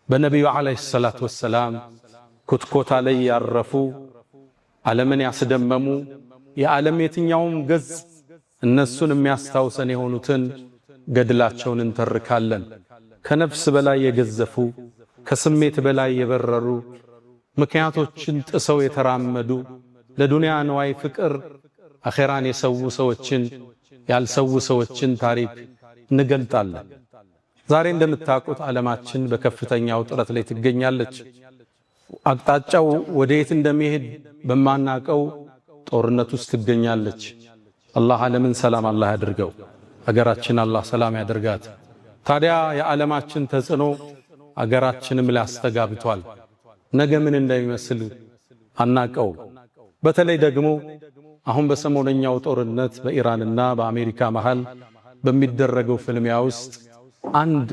በነቢዩ ዓለይሂ ሰላቱ ወሰላም ኩትኮታ ላይ ያረፉ፣ ዓለምን ያስደመሙ፣ የዓለም የትኛውም ገጽ እነሱን የሚያስታውሰን የሆኑትን ገድላቸውን እንተርካለን። ከነፍስ በላይ የገዘፉ፣ ከስሜት በላይ የበረሩ፣ ምክንያቶችን ጥሰው የተራመዱ፣ ለዱንያ ንዋይ ፍቅር አኼራን የሰው ሰዎችን ያልሰው ሰዎችን ታሪክ እንገልጣለን። ዛሬ እንደምታውቁት ዓለማችን በከፍተኛ ውጥረት ላይ ትገኛለች። አቅጣጫው ወደየት እንደሚሄድ በማናቀው ጦርነት ውስጥ ትገኛለች። አላህ ዓለምን ሰላም አላህ ያድርገው። አገራችን አላህ ሰላም ያድርጋት። ታዲያ የዓለማችን ተጽዕኖ አገራችንም ላይ አስተጋብቷል። ነገ ምን እንደሚመስል አናቀው። በተለይ ደግሞ አሁን በሰሞነኛው ጦርነት በኢራንና በአሜሪካ መሃል በሚደረገው ፍልሚያ ውስጥ አንድ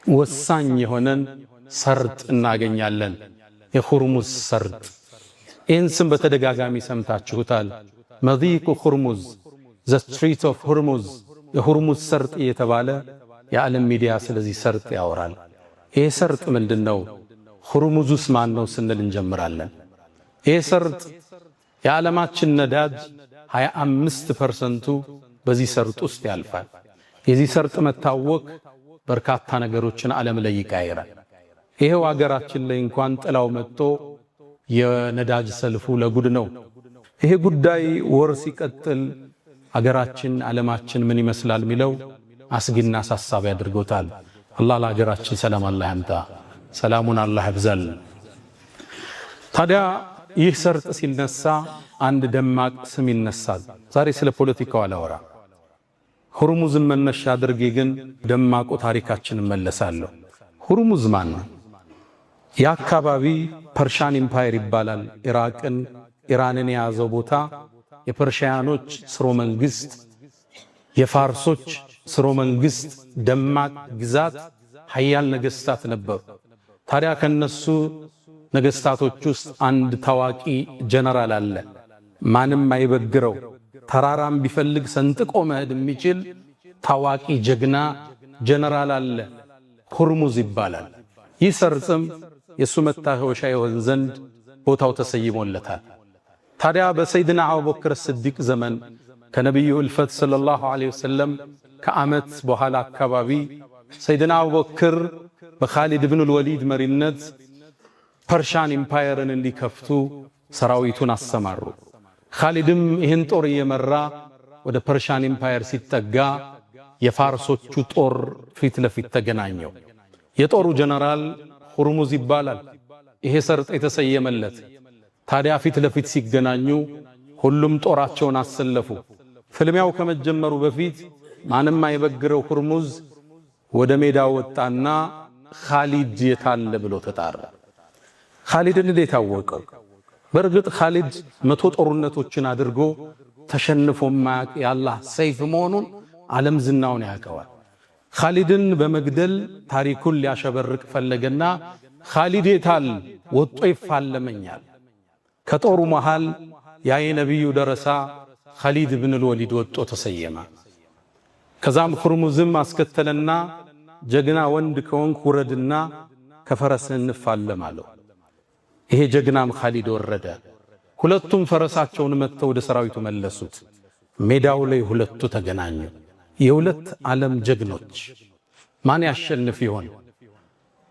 ወሳኝ የሆነን ሰርጥ እናገኛለን። የሁርሙዝ ሰርጥ። ይህን ስም በተደጋጋሚ ሰምታችሁታል። መዲቁ ሁርሙዝ፣ the Strait of Hormuz፣ የሁርሙዝ ሰርጥ እየተባለ የዓለም ሚዲያ ስለዚህ ሰርጥ ያወራል። ይህ ሰርጥ ምንድነው? ሁርሙዙስ ማን ነው ስንል እንጀምራለን። ይህ ሰርጥ የዓለማችን ነዳጅ 25%ቱ በዚህ ሰርጥ ውስጥ ያልፋል። የዚህ ሰርጥ መታወክ በርካታ ነገሮችን ዓለም ላይ ይቀያይራል። ይሄው አገራችን ላይ እንኳን ጥላው መጥቶ የነዳጅ ሰልፉ ለጉድ ነው። ይሄ ጉዳይ ወር ሲቀጥል አገራችን ዓለማችን ምን ይመስላል የሚለው አስጊና አሳሳቢ ያድርጎታል። አላህ ለሀገራችን ሰላም አላህ ያምጣ፣ ሰላሙን አላህ ያብዛል። ታዲያ ይህ ሰርጥ ሲነሳ አንድ ደማቅ ስም ይነሳል። ዛሬ ስለ ፖለቲካው አላወራ። ሁርሙዝን መነሻ አድርጌ ግን ደማቁ ታሪካችን እመለሳለሁ። ሁርሙዝ ማን ነው? የአካባቢ Persian Empire ይባላል። ኢራቅን ኢራንን የያዘው ቦታ የፐርሺያኖች ስርወ መንግስት፣ የፋርሶች ስርወ መንግስት፣ ደማቅ ግዛት፣ ሀያል ነገስታት ነበሩ። ታዲያ ከነሱ ነገስታቶች ውስጥ አንድ ታዋቂ ጀነራል አለ። ማንም አይበግረው፣ ተራራም ቢፈልግ ሰንጥቆ መሄድ የሚችል ታዋቂ ጀግና ጀነራል አለ። ሁርሙዝ ይባላል። ይህ ሰርጥም የሱ መታወሻ ይሆን ዘንድ ቦታው ተሰይሞለታል። ታዲያ በሰይድና አቡበክር ስዲቅ ዘመን ከነቢዩ እልፈት ሰለላሁ ዐለይሂ ወሰለም ከዓመት በኋላ አካባቢ ሰይድና አቡበክር በኻሊድ ብኑል ወሊድ መሪነት Persian Empire ን እንዲከፍቱ ሰራዊቱን አሰማሩ። ኻሊድም ይህን ጦር እየመራ ወደ Persian Empire ሲጠጋ የፋርሶቹ ጦር ፊት ለፊት ተገናኘው። የጦሩ ጀነራል ሁርሙዝ ይባላል። ይሄ ሰርጥ የተሰየመለት። ታዲያ ፊት ለፊት ሲገናኙ ሁሉም ጦራቸውን አሰለፉ። ፍልሚያው ከመጀመሩ በፊት ማንም አይበግረው ሁርሙዝ ወደ ሜዳ ወጣና ኻሊድ የታለ ብሎ ተጣራ። ኻሊድን እንዴት አወቀው? በእርግጥ ኻሊድ 100 ጦርነቶችን አድርጎ ተሸንፎ ማያቅ የአላህ ሰይፍ መሆኑን ዓለም ዝናውን ያውቀዋል። ኻሊድን በመግደል ታሪኩን ሊያሸበርቅ ፈለገና ኻሊድ የታል ወጦ ይፋለመኛል። ከጦሩ መሃል ያ የነቢዩ ደረሳ ኻሊድ ብን ወሊድ ወጦ ተሰየመ። ከዛም ሁርሙዝም አስከተለና ጀግና ወንድ ከሆንክ ውረድና ከፈረስህ እንፋለም አለው። ይሄ ጀግናም ኻሊድ ወረደ። ሁለቱም ፈረሳቸውን መጥተው ወደ ሰራዊቱ መለሱት። ሜዳው ላይ ሁለቱ ተገናኙ። የሁለት ዓለም ጀግኖች ማን ያሸንፍ ይሆን?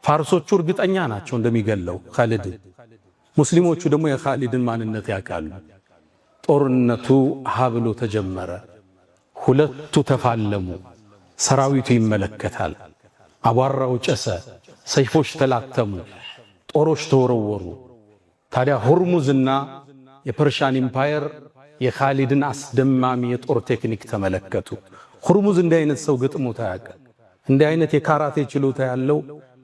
ፋርሶቹ እርግጠኛ ናቸው እንደሚገለው ኻሊድ። ሙስሊሞቹ ደግሞ የኻሊድን ማንነት ያውቃሉ። ጦርነቱ ሀብሎ ተጀመረ። ሁለቱ ተፋለሙ። ሰራዊቱ ይመለከታል። አቧራው ጨሰ፣ ሰይፎች ተላተሙ፣ ጦሮች ተወረወሩ። ታዲያ ሁርሙዝና የ Persian Empire የኻሊድን አስደማሚ የጦር ቴክኒክ ተመለከቱ። ሁርሙዝ እንዲህ አይነት ሰው ገጥሞት አያውቅም። እንዲህ አይነት የካራቴ ችሎታ ያለው፣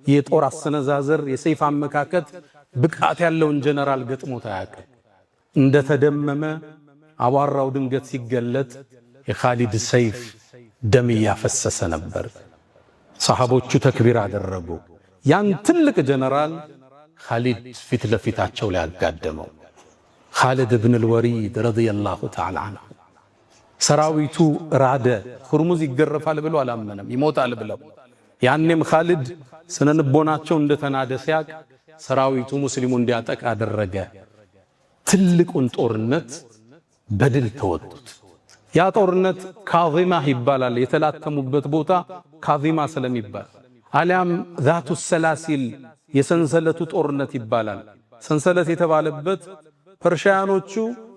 የጦር አሰነዛዘር፣ የሰይፍ አመካከት ብቃት ያለውን ጀነራል ገጥሞት አያውቅም። እንደተደመመ አቧራው ድንገት ሲገለጥ የኻሊድ ሰይፍ ደም እያፈሰሰ ነበር። ሰሃቦቹ ተክቢር አደረጉ። ያን ትልቅ ጀነራል ኻሊድ ፊት ለፊታቸው ላይ አጋደመው። ኻሊድ ብን ልወሊድ ረዲየላሁ ተዓላ አንሁ። ሰራዊቱ ራደ። ሁርሙዝ ይገረፋል ብሎ አላመነም፣ ይሞታል ብለው። ያኔም ኻሊድ ስነ ልቦናቸው እንደተናደ ሲያቅ ሰራዊቱ ሙስሊሙ እንዲያጠቃ አደረገ። ትልቁን ጦርነት በድል ተወጡት። ያ ጦርነት ካዚማ ይባላል። የተላተሙበት ቦታ ካዚማ ስለሚባል አሊያም ذات السلاسل የሰንሰለቱ ጦርነት ይባላል። ሰንሰለት የተባለበት ፐርሺያኖቹ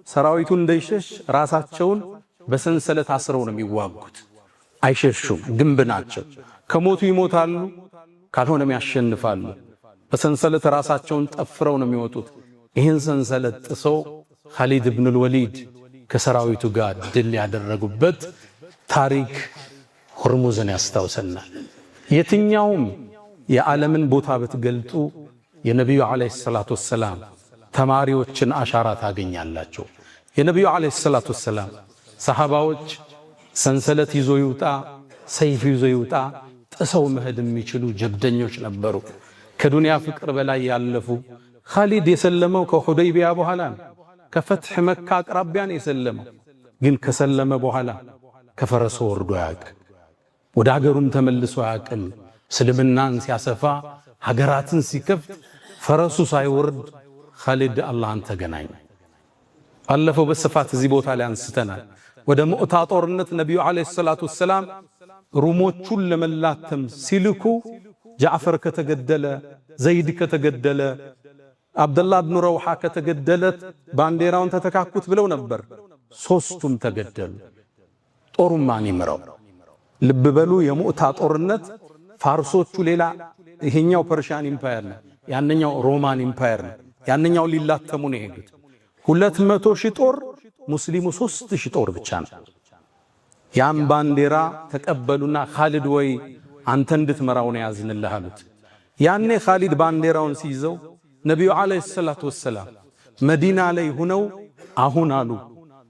ሰራዊቱ እንዳይሸሽ ራሳቸውን በሰንሰለት አስረው ነው የሚዋጉት። አይሸሹም፣ ግንብ ናቸው። ከሞቱ ይሞታሉ፣ ካልሆነም ያሸንፋሉ። በሰንሰለት ራሳቸውን ጠፍረው ነው የሚወጡት። ይህን ሰንሰለት ጥሰው ኻሊድ ብኑል ወሊድ ከሰራዊቱ ጋር ድል ያደረጉበት ታሪክ ሁርሙዝን ያስታውሰናል። የትኛውም የዓለምን ቦታ ብትገልጡ የነቢዩ ዓለይሂ ሰላቱ ወሰላም ተማሪዎችን አሻራ ታገኛላችሁ። የነቢዩ ዓለይሂ ሰላቱ ወሰላም ሰሃባዎች ሰንሰለት ይዞ ይውጣ፣ ሰይፍ ይዞ ይውጣ፣ ጥሰው መሄድ የሚችሉ ጀብደኞች ነበሩ። ከዱንያ ፍቅር በላይ ያለፉ። ኻሊድ የሰለመው ከሁደይቢያ በኋላ ነው። ከፈትሕ መካ አቅራቢያን የሰለመው። ግን ከሰለመ በኋላ ከፈረሱ ወርዶ አያውቅም። ወደ ሀገሩም ተመልሶ አያውቅም። እስልምናን ሲያሰፋ፣ ሀገራትን ሲከፍት ፈረሱ ሳይወርድ ኻሊድ አላህን ተገናኘ። ባለፈው በስፋት እዚህ ቦታ ላይ አንስተናል። ወደ ሙዕታ ጦርነት ነቢዩ ዓለይሂ ሰላቱ ወሰላም ሩሞቹን ለመላተም ሲልኩ ጃዕፈር ከተገደለ፣ ዘይድ ከተገደለ፣ አብደላህ ብኑ ረውሓ ከተገደለት ባንዲራውን ተተካኩት ብለው ነበር። ሶስቱም ተገደሉ። ጦሩን ማን ይምራው? ልብ በሉ፣ የሙዕታ ጦርነት ፋርሶቹ ሌላ፣ ይሄኛው Persian Empire ነው፣ ያንኛው Roman Empire ነው። ያንኛው ሊላተሙ ነው የሄዱት። 200,000 ጦር፣ ሙስሊሙ 3000 ጦር ብቻ ነው። ያን ባንዲራ ተቀበሉና ኻሊድ ወይ አንተ እንድትመራው ነው ያዝንልህ አሉት። ያኔ ኻሊድ ባንዲራውን ሲይዘው ነቢዩ ዓለይሂ ሰላቱ ወሰላም መዲና ላይ ሁነው አሁን አሉ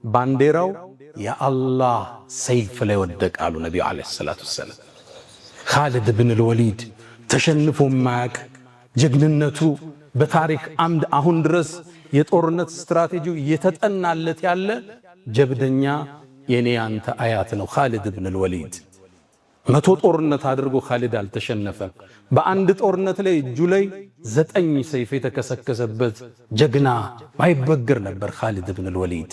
ባንዲራው የአላህ ሰይፍ ላይ ወደቀ አሉ ነቢዩ ዓለይሂ ሰላቱ ወሰላም። ኻሊድ ብን ልወሊድ ተሸንፎ ማያቅ፣ ጀግንነቱ በታሪክ አምድ አሁን ድረስ የጦርነት ስትራቴጂው እየተጠናለት ያለ ጀብደኛ የኔ ያንተ አያት ነው ኻሊድ ብን ልወሊድ። 100 ጦርነት አድርጎ ኻሊድ አልተሸነፈም። በአንድ ጦርነት ላይ እጁ ላይ 9 ሰይፍ የተከሰከሰበት ጀግና ማይበግር ነበር ኻሊድ ብን ልወሊድ።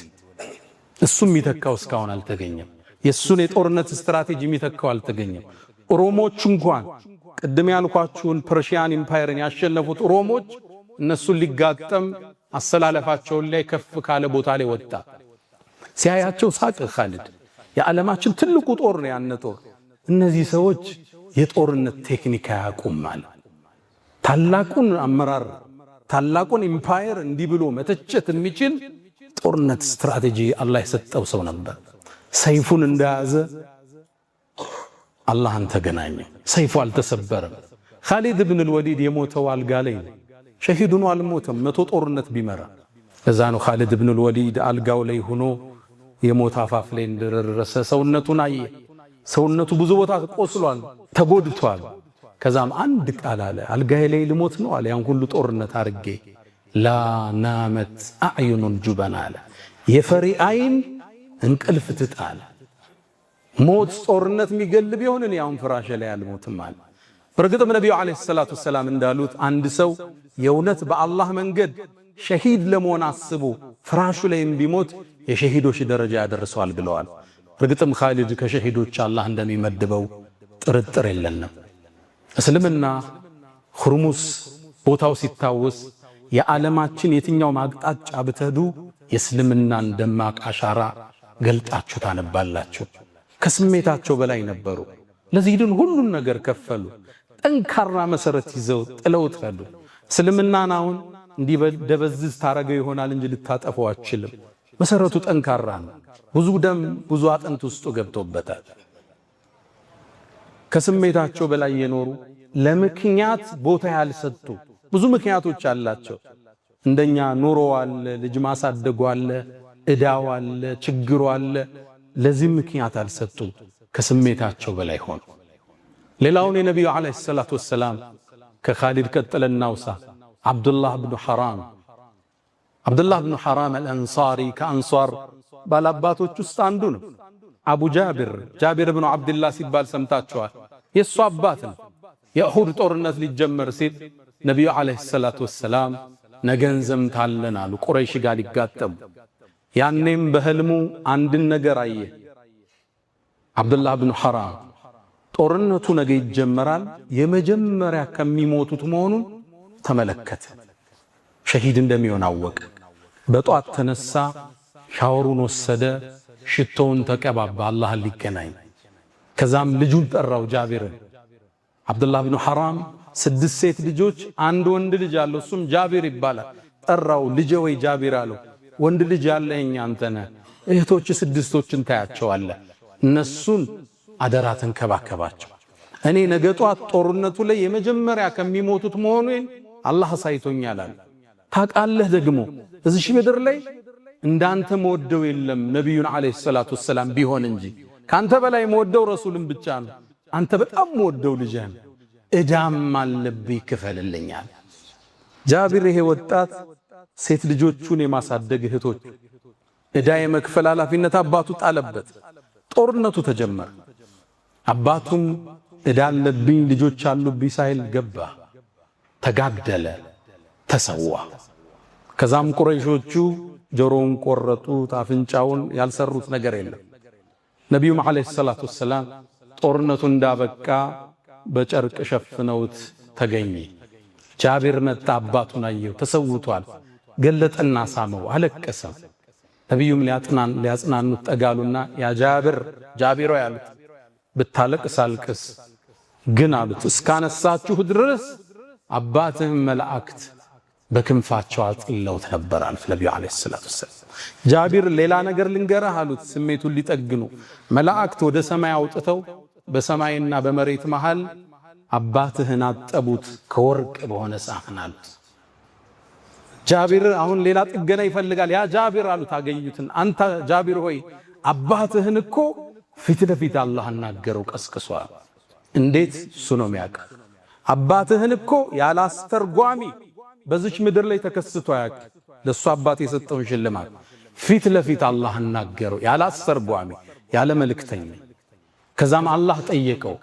እሱም የሚተካው እስካሁን አልተገኘም። የሱን የጦርነት ስትራቴጂ የሚተካው አልተገኘም። ሮሞች እንኳን ቅድም ያልኳችሁን Persian Empire ን ያሸነፉት ሮሞች እነሱን ሊጋጠም አሰላለፋቸውን ላይ ከፍ ካለ ቦታ ላይ ወጣ። ሲያያቸው ሳቅ ኻሊድ። የዓለማችን ትልቁ ጦር ነው ያን ጦር። እነዚህ ሰዎች የጦርነት ቴክኒክ አያውቁም አለ። ታላቁን አመራር፣ ታላቁን empire እንዲህ ብሎ መተቸት የሚችል ጦርነት ስትራቴጂ አላህ የሰጠው ሰው ነበር። ሰይፉን እንደያዘ አላህን ተገናኘ። ሰይፉ አልተሰበረም። ኻሊድ ብን ልወሊድ የሞተው አልጋ ላይ ነው። ሸሂድ ሆኖ አልሞተም፣ 100 ጦርነት ቢመራ። እዛ ነው ኻሊድ ብን ልወሊድ አልጋው ላይ ሆኖ የሞት አፋፍ ላይ እንደደረሰ ሰውነቱን አየ። ሰውነቱ ብዙ ቦታ ቆስሏል፣ ተጎድቷል። ከዛም አንድ ቃል አለ። አልጋዬ ላይ ልሞት ነው አለ። ያን ሁሉ ጦርነት አርጌ لا نامت أعين الجبناء አለ። የፈሪ አይን እንቅልፍ ትጣል። ሞት ጦርነት የሚገል ቢሆን እኔ አሁን ፍራሽ ላይ አልሞትም አለ። በእርግጥም ነቢዩ ዓለይሂ ሰላቱ ወሰላም እንዳሉት አንድ ሰው የእውነት በአላህ መንገድ ሸሂድ ለመሆን አስቦ ፍራሹ ላይም ቢሞት የሸሂዶች ደረጃ ያደርሰዋል ብለዋል። እርግጥም ኻሊድ ከሸሂዶች አላህ እንደሚመድበው ጥርጥር የለንም። እስልምና ሁርሙስ ቦታው ሲታወስ የዓለማችን የትኛውም አቅጣጫ ብትሄዱ የእስልምናን ደማቅ አሻራ ገልጣችሁ ታነባላችሁ። ከስሜታቸው በላይ ነበሩ። ለዚህ ድን ሁሉን ነገር ከፈሉ። ጠንካራ መሰረት ይዘው ጥለውት ሄዱ። እስልምናን አሁን እንዲህ ደበዝዝ ታረገው ይሆናል እንጂ ልታጠፈው አትችልም። መሰረቱ ጠንካራ ነው። ብዙ ደም፣ ብዙ አጥንት ውስጡ ገብቶበታል። ከስሜታቸው በላይ የኖሩ፣ ለምክንያት ቦታ ያልሰጡ ብዙ ምክንያቶች አላቸው። እንደኛ ኑሮ አለ፣ ልጅ ማሳደጉ አለ፣ እዳው አለ፣ ችግሩ አለ። ለዚህ ምክንያት አልሰጡም። ከስሜታቸው በላይ ሆኑ። ሌላውን የነቢዩ ዓለይሂ ሰላቱ ወሰላም ከኻሊድ ቀጥለን እናውሳ። ዓብዱላህ ብኑ ሐራም። ዓብዱላህ ብኑ ሐራም አልአንሳሪ ከአንሷር ባላባቶች ውስጥ አንዱ ነው። አቡ ጃቢር፣ ጃቢር ብኑ ዓብድላህ ሲባል ሰምታችኋል። የእሱ አባት ነው። የኡሁድ ጦርነት ሊጀመር ሲል ነቢዩ ዓለይሂ ሰላቱ ወሰላም ነገ እንዘምታለን አሉ፣ ቁረይሽ ጋር ሊጋጠሙ። ያኔም በህልሙ አንድን ነገር አየ። አብዱላህ ብኑ ሐራም ጦርነቱ ነገ ይጀመራል፣ የመጀመሪያ ከሚሞቱት መሆኑን ተመለከተ። ሸሂድ እንደሚሆን አወቀ። በጧት ተነሳ፣ ሻወሩን ወሰደ፣ ሽቶውን ተቀባባ አላህን ሊገናኝ። ከዛም ልጁን ጠራው ጃቢርን። አብዱላህ ብኑ ሐራም 6 ሴት ልጆች አንድ ወንድ ልጅ አለው፣ እሱም ጃቢር ይባላል። ጠራው፣ ልጄ ወይ ጃቢር አለው። ወንድ ልጅ ያለኸኝ አንተ ነህ፣ እህቶች 6ቶችን ታያቸዋለህ፣ እነሱን አደራ ተንከባከባቸው። እኔ ነገ ጧት ጦርነቱ ላይ የመጀመሪያ ከሚሞቱት መሆኑን አላህ አሳይቶኛል አለ። ታውቃለህ ደግሞ እዚህ ምድር ላይ እንዳንተ መወደው የለም ነቢዩን ዓለይሂ ሰላቱ ወሰላም ቢሆን እንጂ ካንተ በላይ መወደው ረሱልን ብቻ ነው። አንተ በጣም መወደው ልጅህ ነው፣ እዳም አለብኝ ክፈልልኛል። ጃቢር ይሄ ወጣት ሴት ልጆቹን የማሳደግ እህቶች እዳ የመክፈል ኃላፊነት አባቱ ጣለበት። ጦርነቱ ተጀመረ። አባቱም እዳ አለብኝ ልጆች አሉብኝ ሳይል ገባ፣ ተጋደለ፣ ተሰዋ። ከዛም ቁረይሾቹ ጆሮውን ቆረጡት፣ አፍንጫውን፣ ያልሰሩት ነገር የለም። ነቢዩም ዓለይሂ ሰላቱ ወሰላም ጦርነቱ እንዳበቃ በጨርቅ ሸፍነውት ተገኘ። ጃቢር መጣ፣ አባቱን አየው፣ ተሰውቷል። ገለጠና ሳመው፣ አለቀሰ። ነቢዩም ሊያጽናኑት ጠጋሉና ያ ጃቢር ጃቢሮ ያሉት ብታለቅስ አልቅስ፣ ግን አሉት እስካነሳችሁ ድረስ አባትህን መላእክት በክንፋቸው አጥለውት ነበር አሉት ነቢዩ ዓለይሂ ሰላቱ ወሰላም። ጃቢር ሌላ ነገር ልንገርህ አሉት ስሜቱን ሊጠግኑ። መላእክት ወደ ሰማይ አውጥተው በሰማይና በመሬት መሃል አባትህን አጠቡት ከወርቅ በሆነ ሳህን አሉት። ጃቢር አሁን ሌላ ጥገና ይፈልጋል። ያ ጃቢር አሉት አገኙትን፣ አንተ ጃቢር ሆይ አባትህን እኮ ፊት ለፊት አላህ አናገረው ቀስቅሷል። እንዴት? እሱ ነው የሚያውቀው። አባትህን እኮ ያላስተርጓሚ በዚች ምድር ላይ ተከስቶ አያውቅም። ለሱ አባት የሰጠውን ሽልማት ፊት ለፊት አላህ አናገረው ያላስተርጓሚ ያለ መልእክተኛ። ከዛም አላህ ጠየቀው፣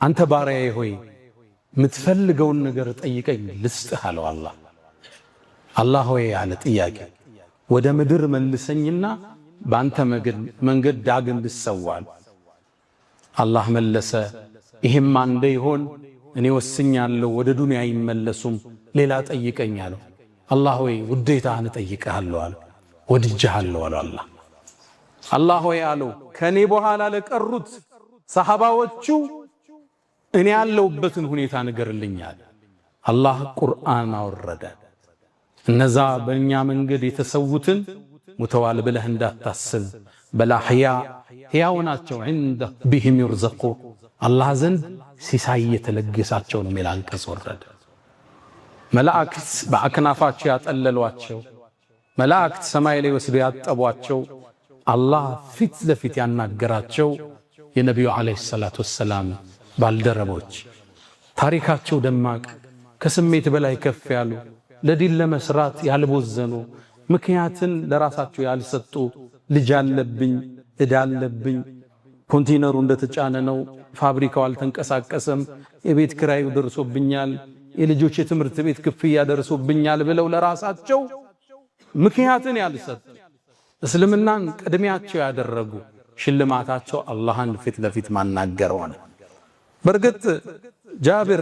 አንተ ባሪያዬ ሆይ የምትፈልገውን ነገር ጠይቀኝ ልስጥህ አለው አላህ። አላህ ሆይ አለ ጥያቄ፣ ወደ ምድር መልሰኝና በአንተ መንገድ ዳግም ልሰዋል። አላህ መለሰ፣ ይሄም አንደ ይሆን እኔ ወስኛለሁ፣ ወደ ዱንያ አይመለሱም፣ ሌላ ጠይቀኝ አለው። አላህ ሆይ ውዴታህን እጠይቅሃለሁ አለው። ወድጄሃለሁ አለው አላህ። አላህ ሆይ አለው ከኔ በኋላ ለቀሩት ሰሃባዎቹ እኔ ያለሁበትን ሁኔታ ንገርልኝ አለ። አላህ ቁርአን አወረደ። እነዛ በእኛ መንገድ የተሰዉትን ሙተዋል ብለህ እንዳታስብ፣ በላህያ ሕያው ናቸው፣ عند بهم يرزقون አላህ ዘንድ ሲሳይ የተለገሳቸው ነው የሚል አንቀጽ ወረደ። መላእክት በአክናፋቸው ያጠለሏቸው፣ መላእክት ሰማይ ላይ ወስደው ያጠቧቸው፣ አላህ ፊት ለፊት ያናገራቸው የነቢዩ ዓለይሂ ሰላቱ ወሰላም ባልደረቦች ታሪካቸው ደማቅ፣ ከስሜት በላይ ከፍ ያሉ፣ ለዲን ለመስራት ያልቦዘኑ፣ ምክንያትን ለራሳቸው ያልሰጡ፣ ልጅ አለብኝ እዳ አለብኝ፣ ኮንቴነሩ እንደተጫነ ነው፣ ፋብሪካው አልተንቀሳቀሰም፣ የቤት ክራዩ ደርሶብኛል፣ የልጆች የትምህርት ቤት ክፍያ ደርሶብኛል ብለው ለራሳቸው ምክንያትን ያልሰጡ፣ እስልምናን ቅድሚያቸው ያደረጉ፣ ሽልማታቸው አላህን ፊት ለፊት ማናገር ሆነ። በእርግጥ ጃቢር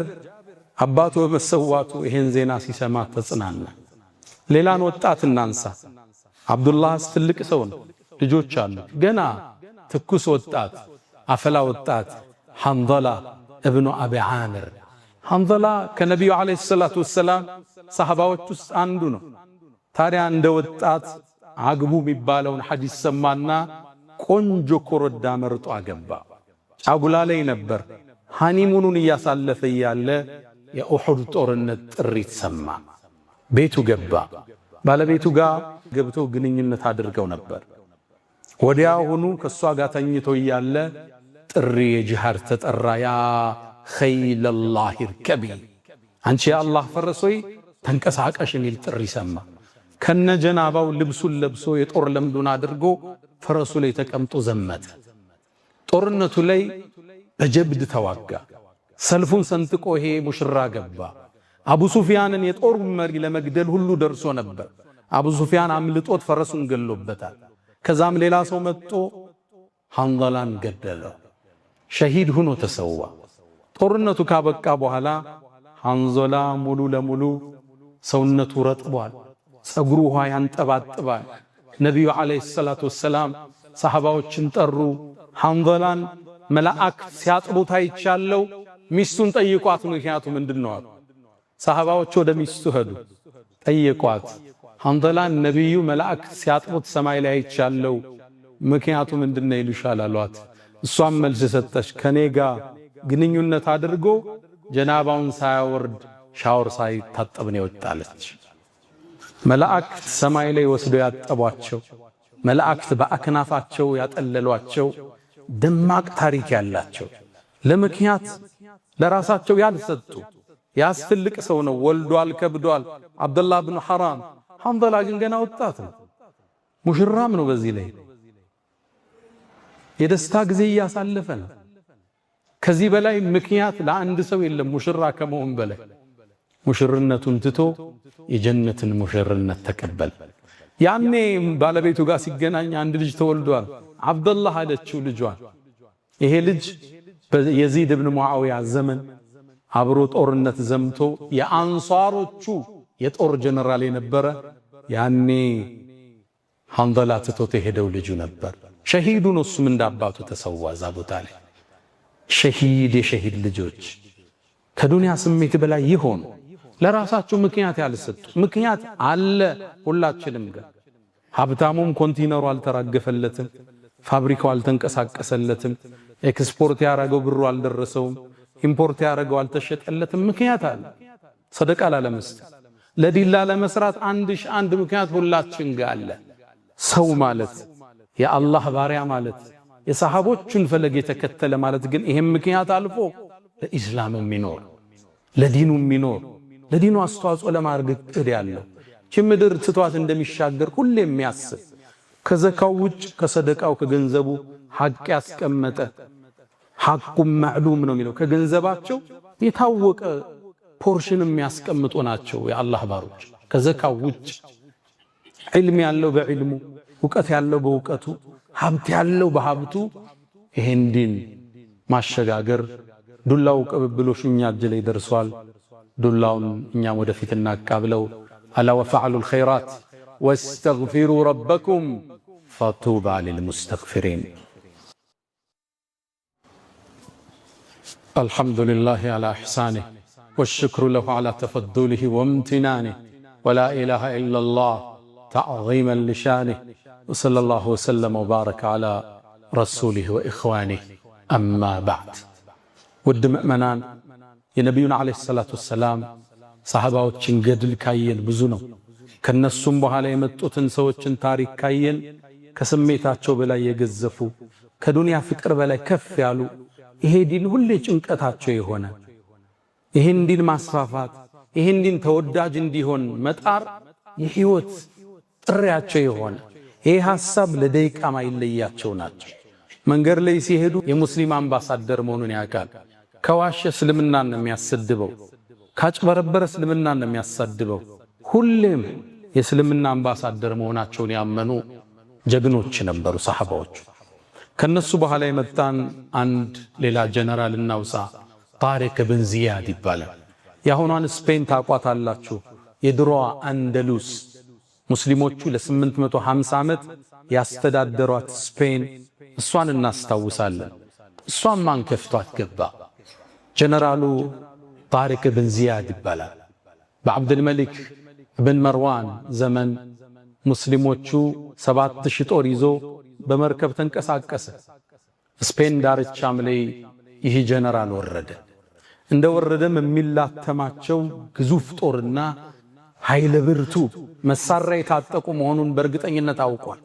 አባቱ በመሰዋቱ ይሄን ዜና ሲሰማ ተጽናና። ሌላን ወጣት እናንሳ። አብዱላህስ ትልቅ ሰው ነው፣ ልጆች አሉ፣ ገና ትኩስ ወጣት፣ አፈላ ወጣት ሐንዘላ እብኑ አቢ ዓምር። ሐንዘላ ከነቢዩ ዓለይሂ ሰላቱ ወሰላም ሰሃባዎች ውስጥ አንዱ ነው። ታዲያ እንደ ወጣት አግቡ የሚባለውን ሐዲስ ሰማና ቆንጆ ኮረዳ መርጦ አገባ። ጫጉላ ላይ ነበር። ሃኒሙኑን እያሳለፈ እያለ የኡሑድ ጦርነት ጥሪት ሰማ። ቤቱ ገባ። ባለቤቱ ጋር ገብቶ ግንኙነት አድርገው ነበር። ወዲያውኑ ከሷ ጋር ተኝቶ እያለ ጥሪ የጂሃድ ተጠራ። ያ ኸይለላሂ እርከቢ፣ አንቺ የአላህ ፈረስ ሆይ ተንቀሳቀሽ የሚል ጥሪ ሰማ። ከነ ጀናባው ልብሱን ለብሶ የጦር ለምዱን አድርጎ ፈረሱ ላይ ተቀምጦ ዘመተ። ጦርነቱ ላይ በጀብድ ተዋጋ። ሰልፉን ሰንጥቆ ይሄ ሙሽራ ገባ። አቡ ሱፊያንን የጦር መሪ ለመግደል ሁሉ ደርሶ ነበር። አቡ ሱፊያን አምልጦት ፈረሱን ገሎበታል። ከዛም ሌላ ሰው መጥቶ ሐንዘላን ገደለው። ሸሂድ ሁኖ ተሰዋ። ጦርነቱ ካበቃ በኋላ ሐንዘላ ሙሉ ለሙሉ ሰውነቱ ረጥቧል። ጸጉሩ ውሃ ያንጠባጥባል። ነቢዩ ዓለይሂ ሰላቱ ወሰላም ሰሐባዎችን ጠሩ። ሐንዘላን መላእክት ሲያጥቡት አይቻለው፣ ሚስቱን ጠይቋት፣ ምክንያቱ ምንድነው አሉ። ሰሐባዎች ወደ ሚስቱ ሄዱ፣ ጠይቋት። ሐንዘላን ነቢዩ መላእክት ሲያጥቡት ሰማይ ላይ አይቻለው፣ ምክንያቱ ምንድነው ይሉሻል አሏት። እሷም መልስ ሰጠች፣ ከኔ ጋር ግንኙነት አድርጎ ጀናባውን ሳያወርድ ሻወር ሳይታጠብ ነው የወጣለች። መላእክት ሰማይ ላይ ወስደው ያጠቧቸው፣ መላእክት በአክናፋቸው ያጠለሏቸው ደማቅ ታሪክ ያላቸው፣ ለምክንያት ለራሳቸው ያልሰጡ ያስፈልቅ ሰው ነው። ወልዷል፣ ከብዷል። አብደላህ ብን ሐራም። ሐንዘላ ግን ገና ወጣት ነው፣ ሙሽራም ነው። በዚህ ላይ የደስታ ጊዜ እያሳለፈ ነው። ከዚህ በላይ ምክንያት ለአንድ ሰው የለም ሙሽራ ከመሆን በላይ። ሙሽርነቱን ትቶ የጀነትን ሙሽርነት ተቀበለ። ያኔ ባለቤቱ ጋር ሲገናኝ አንድ ልጅ ተወልዷል። አብደላህ አለችው ልጇን። ይሄ ልጅ የዚድ ብን ሙዓዊያ ዘመን አብሮ ጦርነት ዘምቶ የአንሷሮቹ የጦር ጀነራል የነበረ፣ ያኔ ሐንዘላ ትቶት የሄደው ልጁ ነበር። ሸሂዱ ነው። እሱም እንዳባቱ ተሰዋ እዛ ቦታ ላይ። ሸሂድ የሸሂድ ልጆች ከዱንያ ስሜት በላይ ይሆኑ፣ ለራሳቸው ምክንያት ያልሰጡ። ምክንያት አለ ሁላችንም ጋር። ሀብታሙም ኮንቲነሩ አልተራገፈለትም፣ ፋብሪካው አልተንቀሳቀሰለትም፣ ኤክስፖርት ያረገው ብሩ አልደረሰውም፣ import ያረገው አልተሸጠለትም። ምክንያት አለ። ሰደቃ ላለመስጠት፣ ለዲን ላለመስራት አንድ ሺህ አንድ ምክንያት ሁላችን ጋር አለ። ሰው ማለት፣ የአላህ ባሪያ ማለት፣ የሰሃቦቹን ፈለግ የተከተለ ማለት ግን ይሄም ምክንያት አልፎ ለኢስላም የሚኖር፣ ለዲኑ የሚኖር፣ ለዲኑ አስተዋጽኦ ለማድረግ እቅድ ያለው፣ ይህች ምድር ትቷት እንደሚሻገር ሁሌ የሚያስብ፣ ከዘካው ውጭ ከሰደቃው ከገንዘቡ ሐቅ ያስቀመጠ፣ حق معلوم ነው የሚለው፣ ከገንዘባቸው የታወቀ portion የሚያስቀምጡ ናቸው የአላህ ባሮች። ከዘካው ውጭ ዒልም ያለው በዒልሙ፣ እውቀት ያለው በእውቀቱ፣ ሀብት ያለው በሀብቱ ይሄን ዲን ማሸጋገር። ዱላው ቅብብሎሹ እኛ እጅ ላይ ደርሷል። ዱላውን እኛም ወደፊት እናቃብለው። ألا وافعلوا الخيرات واستغفروا ربكم فطوبى للمستغفرين። الحمد لله على إحسانه والشكر له على تفضله وامتنانه ولا إله إلا الله تعظيما لشانه وصلى الله وسلم وبارك على رسوله وإخوانه أما بعد። ውድ ምእመናን፣ የነቢዩን ዓለይሂ ሰላቱ ወሰላም ሰሃባዎችን ገድል ካየን ብዙ ነው። ከነሱም በኋላ የመጡትን ሰዎችን ታሪክ ካየን ከስሜታቸው በላይ የገዘፉ፣ ከዱንያ ፍቅር በላይ ከፍ ያሉ፣ ይሄ ዲን ሁሌ ጭንቀታቸው የሆነ፣ ይሄን ዲን ማስፋፋት፣ ይሄን ዲን ተወዳጅ እንዲሆን መጣር የህይወት ጥሪያቸው የሆነ፣ ይሄ ሐሳብ ለደቂቃ ማይለያቸው ናቸው። መንገድ ላይ ሲሄዱ የሙስሊም አምባሳደር መሆኑን ያውቃል። ከዋሸ እስልምናን ነው የሚያሰድበው፣ ካጭበረበረ እስልምናን ነው የሚያሳድበው። ሁሌም የእስልምና አምባሳደር መሆናቸውን ያመኑ ጀግኖች ነበሩ ሰሐባዎቹ። ከነሱ በኋላ የመጣን አንድ ሌላ ጀነራል እናውሳ። ጣሪቅ ብን ዚያድ ይባላል። የአሁኗን ስፔን ታቋታላችሁ። የድሮዋ አንደሉስ፣ ሙስሊሞቹ ለ850 ዓመት ያስተዳደሯት ስፔን፣ እሷን እናስታውሳለን። እሷን ማን ከፍቷት ገባ? ጀነራሉ ጣሪቅ ብን ዚያድ ይባላል። በዓብድልመሊክ ብን መርዋን ዘመን ሙስሊሞቹ 7000 ጦር ይዞ በመርከብ ተንቀሳቀሰ። ስፔን ዳርቻም ላይ ይህ ጀነራል ወረደ። እንደ ወረደም የሚላተማቸው ግዙፍ ጦርና ኃይለ ብርቱ መሳሪያ የታጠቁ መሆኑን በእርግጠኝነት አውቋል።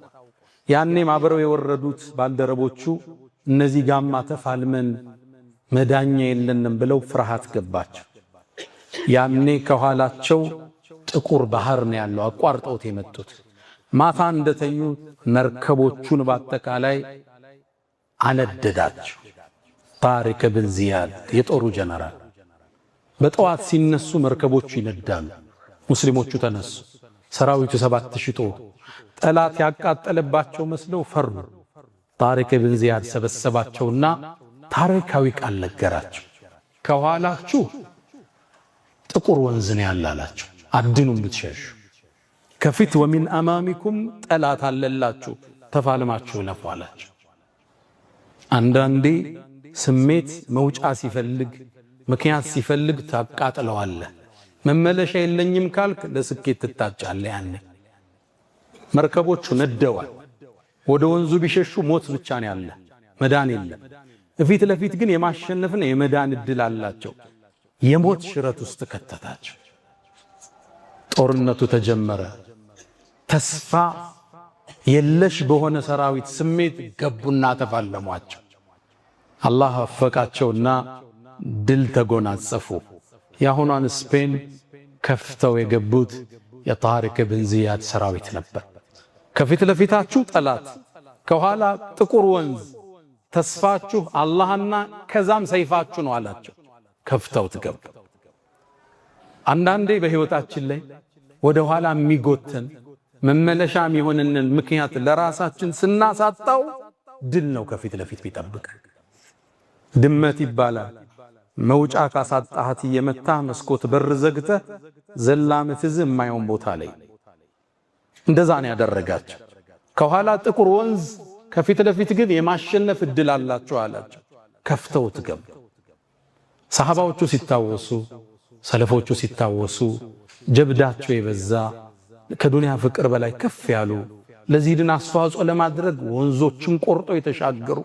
ያኔም አብረው የወረዱት ባልደረቦቹ እነዚህ ጋማ ተፋልመን መዳኛ የለንም ብለው ፍርሃት ገባቸው። ያኔ ከኋላቸው ጥቁር ባህር ነው ያለው፣ አቋርጠውት የመጡት። ማታ እንደተኙ መርከቦቹን በአጠቃላይ አነደዳቸው። ጣሪቅ ብን ዚያድ የጦሩ ጀነራል። በጠዋት ሲነሱ መርከቦቹ ይነዳሉ። ሙስሊሞቹ ተነሱ። ሰራዊቱ 7000 ጦር ጠላት ያቃጠለባቸው መስለው ፈሩ። ጣሪቅ ብን ዚያድ ሰበሰባቸውና ታሪካዊ ቃል ነገራቸው። ከኋላችሁ ጥቁር ወንዝ ነው ያላላችሁ፣ አድኑም ብትሸሹ። ከፊት ወሚን አማሚኩም ጠላት አለላችሁ፣ ተፋልማችሁ ለፉ አላቸው። አንዳንዴ ስሜት መውጫ ሲፈልግ ምክንያት ሲፈልግ ታቃጥለዋለህ። መመለሻ የለኝም ካልክ ለስኬት ትታጫለህ። ያኔ መርከቦቹ ነደዋል። ወደ ወንዙ ቢሸሹ ሞት ብቻ ነው ያለ፣ መዳን የለም። ፊት ለፊት ግን የማሸነፍና የመዳን እድል አላቸው። የሞት ሽረት ውስጥ ከተታቸው። ጦርነቱ ተጀመረ። ተስፋ የለሽ በሆነ ሰራዊት ስሜት ገቡና ተፋለሟቸው። አላህ ወፈቃቸውና ድል ተጎናጸፉ። የአሁኗን ስፔን ከፍተው የገቡት የጣሪቅ ብን ዚያድ ሰራዊት ነበር። ከፊት ለፊታችሁ ጠላት፣ ከኋላ ጥቁር ወንዝ፣ ተስፋችሁ አላህና ከዛም ሰይፋችሁ ነው አላቸው። ከፍተውት ገቡ። አንዳንዴ በህይወታችን ላይ ወደ ኋላ የሚጎተን መመለሻ የሚሆንንን ምክንያት ለራሳችን ስናሳጣው ድል ነው ከፊት ለፊት ቢጠብቅ። ድመት ይባላል። መውጫ ካሳጣሃት እየመታ መስኮት በር ዘግተህ ዘላ ምትዝ የማይሆን ቦታ ላይ እንደዛ ነው ያደረጋቸው። ከኋላ ጥቁር ወንዝ፣ ከፊት ለፊት ግን የማሸነፍ እድል አላቸው አላቸው። ከፍተውት ገቡ። ሰሃባዎቹ ሲታወሱ፣ ሰለፎቹ ሲታወሱ ጀብዳቸው የበዛ ከዱንያ ፍቅር በላይ ከፍ ያሉ ለዚህ ድን አስተዋጽኦ ለማድረግ ወንዞችን ቆርጦ የተሻገሩ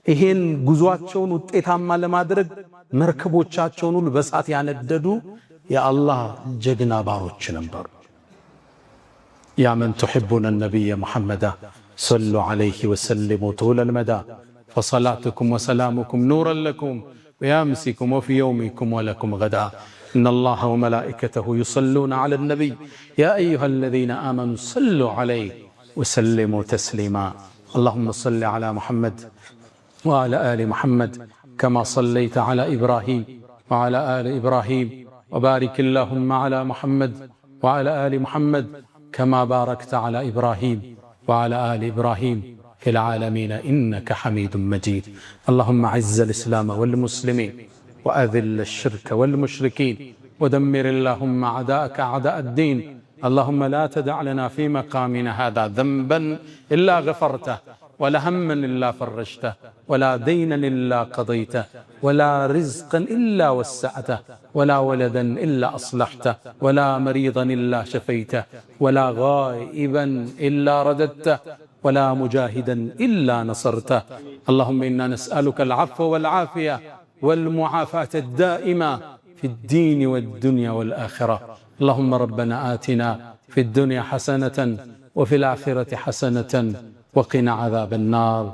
ይሄን ጉዟቸውን ውጤታማ ለማድረግ መርከቦቻቸውን ሁሉ በእሳት ያነደዱ የአላህ ጀግና ባሮች ነበሩ። يا من تحبون النبي محمدا صلوا عليه وسلموا طول المدى فصلاتكم وسلامكم نورا لكم ويامسكم وفي يومكم ولكم غدا إن الله وملائكته يصلون على النبي يا أيها الذين آمنوا صلوا عليه وسلموا تسليما اللهم صل على محمد وعلى آل محمد كما صليت على إبراهيم وعلى آل إبراهيم وبارك اللهم على محمد وعلى آل محمد كما باركت على إبراهيم وعلى آل إبراهيم في العالمين إنك حميد مجيد اللهم أعز الإسلام والمسلمين وأذل الشرك والمشركين ودمر اللهم أعداءك أعداء الدين اللهم لا تدع لنا في مقامنا هذا ذنبا إلا غفرته ولا هما إلا فرجته ولا دينا إلا قضيته ولا رزقا إلا وسعته ولا ولدا إلا أصلحته ولا مريضا إلا شفيته ولا غائبا إلا رددته ولا مجاهدا إلا نصرته اللهم إنا نسألك العفو والعافية والمعافاة الدائمة في الدين والدنيا والآخرة اللهم ربنا آتنا في الدنيا حسنة وفي الآخرة حسنة وقنا عذاب النار.